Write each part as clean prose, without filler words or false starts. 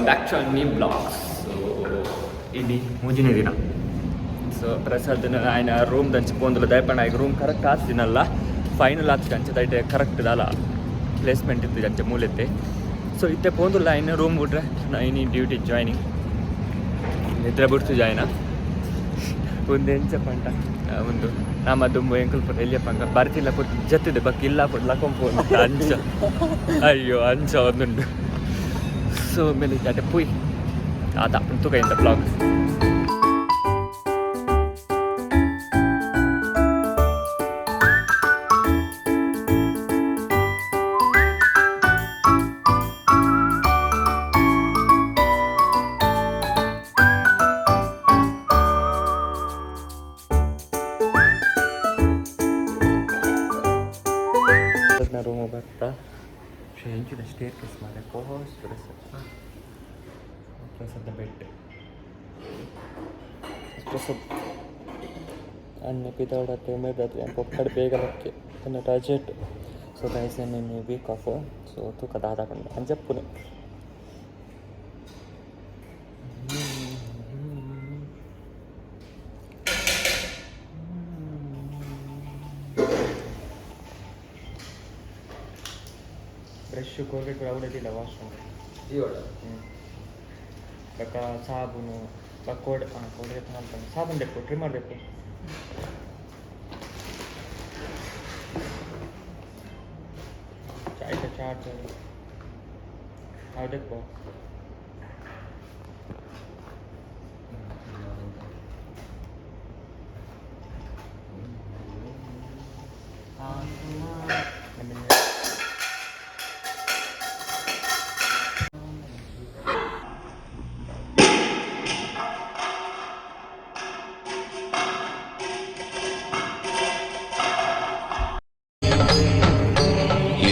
Welcome back to new blogs. So ಇನಿ ಮೂಜಿನೇ ದಿನ. ಸೊ ಪ್ರಸಾದ್ನ ಆಯ್ನ ರೂಮ್ ದಂಚಿ ಪೋಂದುಲ. ದಯಪಂಡ ಆಯ್ಕೆ ರೂಮ್ ಕರೆಕ್ಟ್ ಆತಿನಲ್ಲ, ಫೈನಲ್ ಆತಿದೆ ಅಂಚ ದೈಟ್ ಕರೆಕ್ಟ್ ದಾಲ ಪ್ಲೇಸ್ಮೆಂಟ್ ಇತ್ತು ಅಂಚ ಮೂಲೆತ್ತೆ. ಸೊ ಇತ್ತೆ ಪೋಂದುಲ್ಲ ಆಯ್ನ ರೂಮ್ ಬಿಟ್ರೆ ಇನಿ ಡ್ಯೂಟಿ ಜಾಯ್ನಿಂಗ್. ನಿದ್ರೆ ಬಿಡ್ತು ಜಾಯ್ನ. ಒಂದು ಎಂಚ ಪಂಡ ಒಂದು ನಮ್ಮ ದುಂಬು ಎಂಕುಲ್ ಪೂರ ಎಲ್ಲಿಯ ಪಂಗ ಬರ್ತಿಲ್ಲ ಪುಟ್ ಜತ್ತಿದೆ ಬಕ್ ಇಲ್ಲ ಪುಟ್ ಲಕೊಂಪು ಅಂಚ. ಅಯ್ಯೋ, ಅಂಚ ಒಂದುಂಡು. ಸೊ ಮೇಲೆ ಜಾಟೆ ಪುಯ್ ಆತ ತುಕ ಇಂತ ಬ್ಲಾಗ್. ರೂಮ್ ಬರ್ತಾ ಎಂಚಿನ ಸ್ಟೇರ್ ಕೇಸ್ ಮಾರೆ ಕೋಸ್ ಪ್ರಸಾದ್. ಪ್ರಸಾದ ಬೆಡ್. ಪ್ರಸಾದ್ ಅಣ್ಣ ಪಿದಾಡತ್ತೆ ಉಮೇದಾದ್ರೆ ಪೊಕ್ಕಡೆ ಬೇಗ ಲಕ್ಕೆ ತನ್ನ ಟಾಜೆಟ್. ಸೊ ಗೈಸ್, ನಿನ್ನೆ ವೀಕ್ ಆಫ್. ಸೊ ತೂಕ ದಾದ ಪಂಡ ಅಂಜಪ್ಪುನೆ. ಬ್ರಷ್, ಕೋಲ್ಗೇಟ್ ಅವಳಿಲ್ಲ, ವಾಶ್. ಬೊಕ್ಕ ಸಾಬೂನು, ಬೊಕ್ಕ ಕೋಡ್ ಕೋಲ್ಗೇಟ್ ಮಲ್ಪಂಡು ಸಾಬೂನು ಬೇಕು, ಟ್ರಿಮ್ಮರ್ ಬೇಕು. ಐತೆ ಚಾರ್ಜರ್ ಅದಕ್ಕೆ.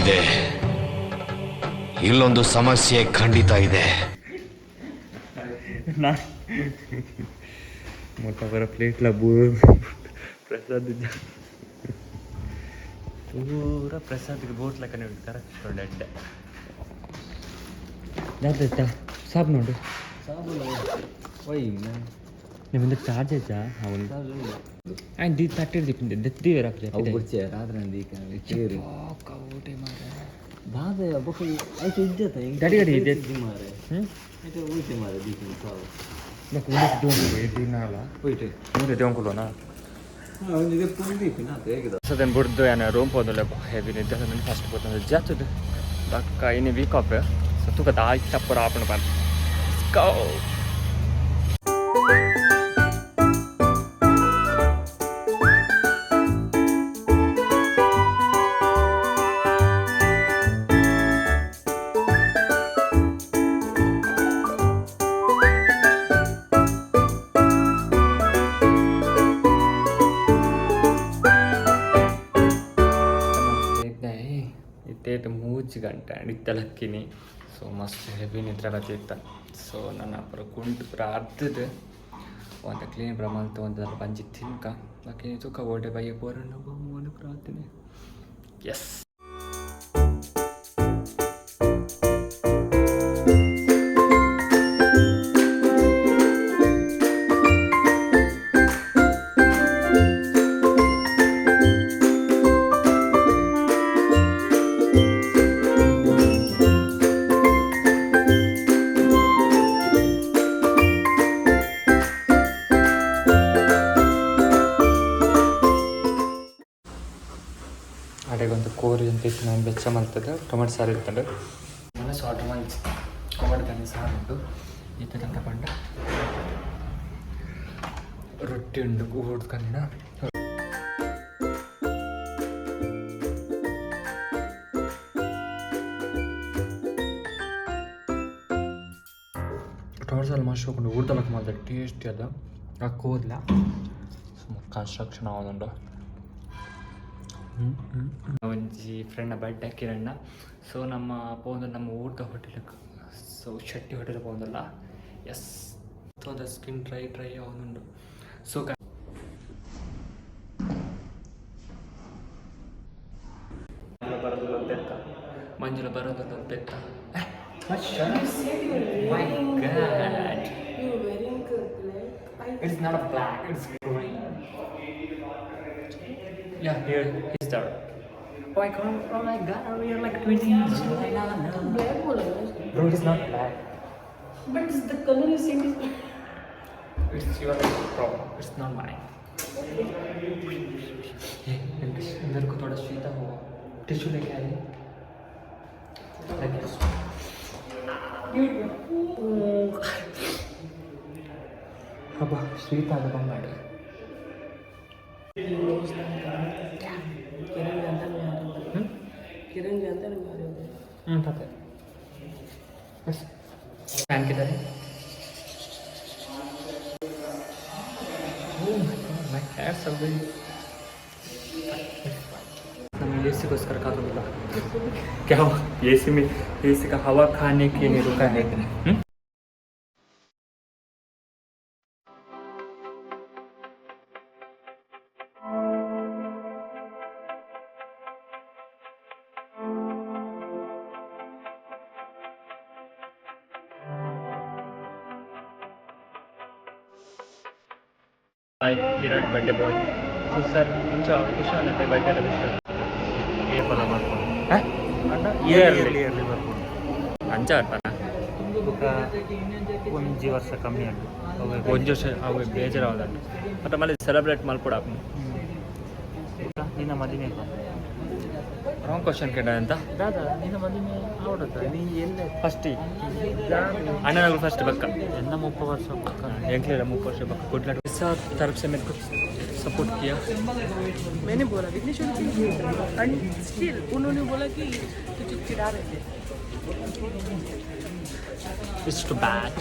ಇದೆ, ಇಲ್ಲೊಂದು ಸಮಸ್ಯೆ ಖಂಡಿತ ಇದೆ. ನಾ ಮೊಟ್ಟ ಬರ ಪ್ಲೇಟ್ಲ ಬೂರು ಪ್ರಸಾದ್ ಪೂರ ಪ್ರಸಾದ್ಗೆ ಬೋಟ್ ಲೆಕ್ಕನೆ ಉಂಟು. ಕರೆಕ್ಟ್ ಉಂಟು. ಎಡ್ಡೆ ದಾದ ಸಾಬ್ ನೋಡು. ನಿಮ್ಮಿಂದ ಚಾರ್ಜ್ ಆಯ್ತಾ? ಅವನು ಆ್ಯಂಡ್ the ತಟ್ಟಿರ್ ದಿಪ್ಪಿಂದೆ ದೆತ್ತಿ ಅವು ಬೊಡ್ಚಿ ರಾತ್ರಿ ಚೇರು ದಾದ ಬೊಕ ಐತೆ ಇಜ್ಜತ. ಗಡಿ ಗಡಿ ಇದೆ. ಮಾರೆ. ಹ್ಞೂ. ಐತೆ ಊಟೆ ಮಾರೆ ದೀಕಿನ ಸಾವು. ದಿನಾಲ. ಹೋಯ್ಟೆ. ಮುಂದೆ ದೇವಂಕುಲೋನಾ? ಒಂಜಿ ದೆಪ್ಪು ದೀಪಿನ ಆತ ಹೇಗಿದೆ. ಸದನ್ ಬುಡ್ದು ಯಾನ ರೂಮ್ ಪೋದಲ್ಲ. ಹೆವಿ ನಿದ್ದೆ. ಫಸ್ಟ್ ಪೋತಂದ್ರೆ ಜಾತದ ಬಕ್ಕ ಇನ್ನು ವೀಕ್ ಆಫ್. ಸೊ ತುಕ ದಾಯಿ ತಪ್ಪರ ಆಪಣ ಬರ್ ಗೋ. ಇತ್ತೇಟ್ 3 ಗಂಟೆ ಆಂಡ್ ಇತ್ತೆ ಲಕ್ಕಿನಿ. ಸೊ ಮಸ್ತ್ ಹೆವಿ ನಿದ್ರೆ ಬತ್ತಿತ್ತ. ಸೊ ನನ್ನ ಪೂರ ಕುಂಟು ಪೂರ ಅರ್ಧದ ಒಂತ ಕ್ಲೀನ್ ಪೂರ ಮಲ್ತ್ ಒಂತ ಬಂಜಿ ತಿನ್ಕ. ಬಾಕಿ ತೂಕ ಓಡೆ ಬಯ್ಯ ಪೋರಣ್ಣ ಬೊಮ್ಮನ ಪ್ರಾರ್ಥನೆ. ಎಸ್. ಅಡೆಗೊಂದು ಕೋರಿ ಅಂತ ಇತ್ತು. ನಾನು ಬೆಚ್ಚ ಮಲ್ತದೆ ಟೊಮೆಟೊ ಸಾರು ಇರ್ತದೆ. ಮನಸ್ಸು ಆರ್ಡ್ರ್ ಮಲ್ಚಿ ಕೋಡ್ ತಾನೆ ಸಾರು ಉಂಟು. ಈ ತನಕ ಪಂಡ ರೊಟ್ಟಿ ಉಂಡು ಊರ್ದು ಕಣ್ಣ. ಟೊಮೆಟೊ ಸಾರು ಮಸ್ತ್ ಹೋಗ್ಕೊಂಡು ಊರ್ದಲಕ್ಕ ಮಾತ್ರ ಟೇಸ್ಟಿ ಅದ. ಆ ಕೋರ್ಲ ಕನ್ಸ್ಟ್ರಕ್ಷನ್ ಆವೊಂದುಂಡು. ಒಂಜಿ ಫ್ರೆಂಡ್ನ ಬರ್ಡೇ, ಕಿರಣ್ಣ. ಸೊ ನಮ್ಮ ಪೋಂದು ನಮ್ಮ ಊರ್ದ ಹೋಟೆಲ್, ಸೊ ಶೆಟ್ಟಿ ಹೋಟೆಲ್ ಪೋಂದಲ್ಲ. ಎಸ್, ಸೊ ಸ್ಕಿನ್ ಡ್ರೈ ಡ್ರೈ ಆವೊಂದುಂಡು. ಸೊ ಬರೋದಿಲ್ಲ ಬೆತ್ತ, ಮಂಜುಳ ಬರೋದಿಲ್ಲ ಬೆತ್ತ. You said you're My wearing. God. You're wearing black. I It's not a black, it's green. Yeah, here is there. Oh my god, oh my god, we are like twins. Black बोला ना उसने. Bro, it's not black. But the color you said is. It's your problem. It's not mine. Hey, मेरे को थोड़ा शीता हुआ tissue लेके आइए। ಅಬ್ಬಾ ಶೀತ ಆಗ ಮಾಡಿ. किरण जानता नहीं आ रहा, किरण जानता नहीं आ रहा। हम्म, पता है। बस फैन किधर है? Oh my God, my hairs are very. हम ए सी कोस्कर कातोंदिಲ್ಲ। क्या हुआ? ए सी में ए सी का हवा खाने के लिए रुका है। हम्म? Hi, Virat birthday boy. So sir, ಇಂಚ ಖುಷಿ ಆಗುತ್ತೆ ಬರ್ಡೇ ವಿಶ್. ಏಪಲ ಬರ್ಕೊಂಡು. ಇಯರ್ಲಿ. ಇಯರ್ಲಿ ಬರ್ಕೊಂಡು. ಅಂಚ ಬರ್ಪಾನ. ಬೊಕ ಒಂಜಿ ವರ್ಷ ಕಮ್ಮಿ ಆಂಡ್. ಒಂಜಿ ವರ್ಷ ಅವು ಬೇಜಾರಾವದಂಡು ಮತ್ತೆ ಮಲ್ಲಿ ಸೆಲೆಬ್ರೇಟ್ ಮಲ್ಪೊಡು ಆಪುಂಡು. ನಿನ್ನ ಮದಿಮೆ. ರಾಂಗ್ ಕ್ವಶನ್ ಕೇಳ ಅಂತ. ದಾದಾ, ನಿನ್ನ ಮದಿಮೆ ಆವಡತ್ತ ನೀ ಎಲ್ಲ? ಫಸ್ಟ್ ಅಣ್ಣನಗಳು ಫಸ್ಟ್ ಬಕ್ಕ. ಎನ್ನ 30 ವರ್ಷ ಪಕ್ಕ. ಎಂಕ್ಲೇರ 30 ವರ್ಷ ಬಕ್ಕ ಕುಡ್ಲಾಟ सर तरफ से मेरे को सपोर्ट किया। मैंने बोला विघ्नेश्वर की एंड स्टिल उन्होंने बोला कि तुझे चिढ़ा रहे थे। It's too bad.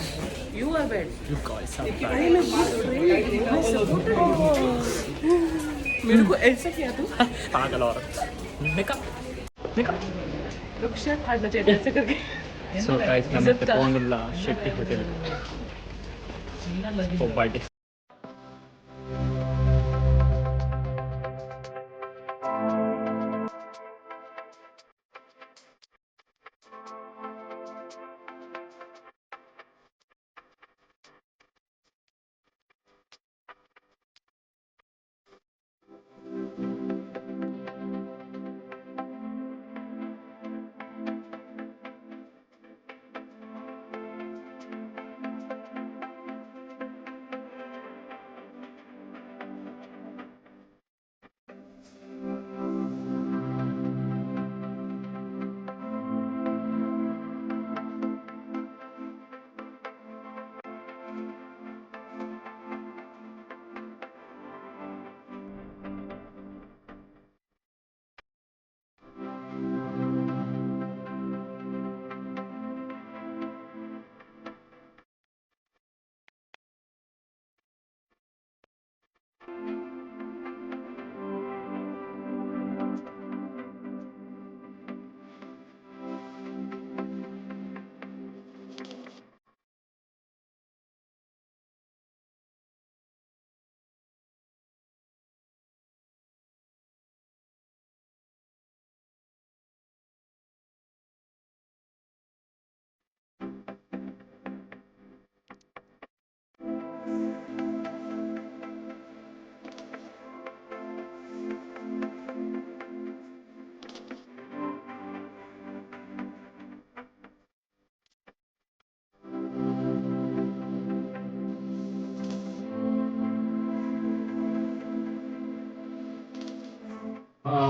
You are bad. You guys are bad. अरे मैं good friend, मैं सपोर्टर। मेरे को ऐसा किया तू। पागल औरत, मेकअप मेकअप। लोग शर्ट फाड़ना चाहिए ऐसे करके। ಸೊ ಗೈಸ್, ನಮ್ಮ ಪೋಂಗುಲ್ಲ ಶೆಟ್ಟಿ ಹೋಟೆಲ್ ಬರ್ಡೇ.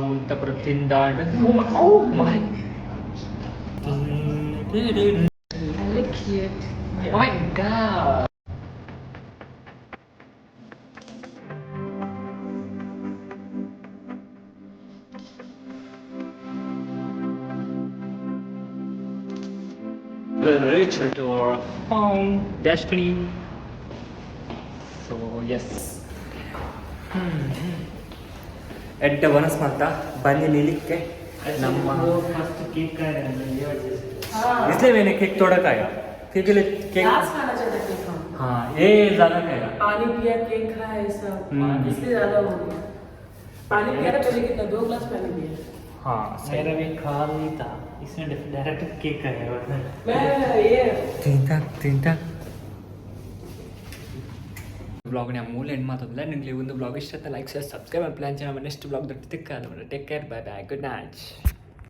ಮುಲ್ತ ತಿಂದಾಂಡ್. Oh my. I look cute. Oh my God. We reached to our home destiny. So yes. ಎಡ್ಡೆ ವನಸ್ ಮಂತ ಬನ್ನಿ ನಿಲಿಕ್ಕೆ ನಮ್ಮ ಫಸ್ಟ್ ಕೇಕ್. इसलिए मैंने केक तोड़ा खाया केक के लिए केक। ग्लास खाना चाहिए केक हम। हाँ, ये ज्यादा खाएगा। पानी पिया, केक खाया, ये सब। हम्म। इसलिए ज्यादा हो गया। पानी पिया ना पहले, कितना, 2 ग्लास पानी पिया। हाँ सही। मेरा भी खाली था, इसने डायरेक्ट केक आया। मैं ये ತಿಂತ ಬ್ಲಾಗ್ ನ ಮೂಲ ಎಂಡ್ ಮಾತಲ್ಲ. ನಿಮಗೆ ಒಂದು ಬ್ಲಾಗ್ ಇಷ್ಟ like, share, subscribe plan. Next blog ದೊಡ್ಡ ತಿಕ್ಕ. Take care, bye bye, good night.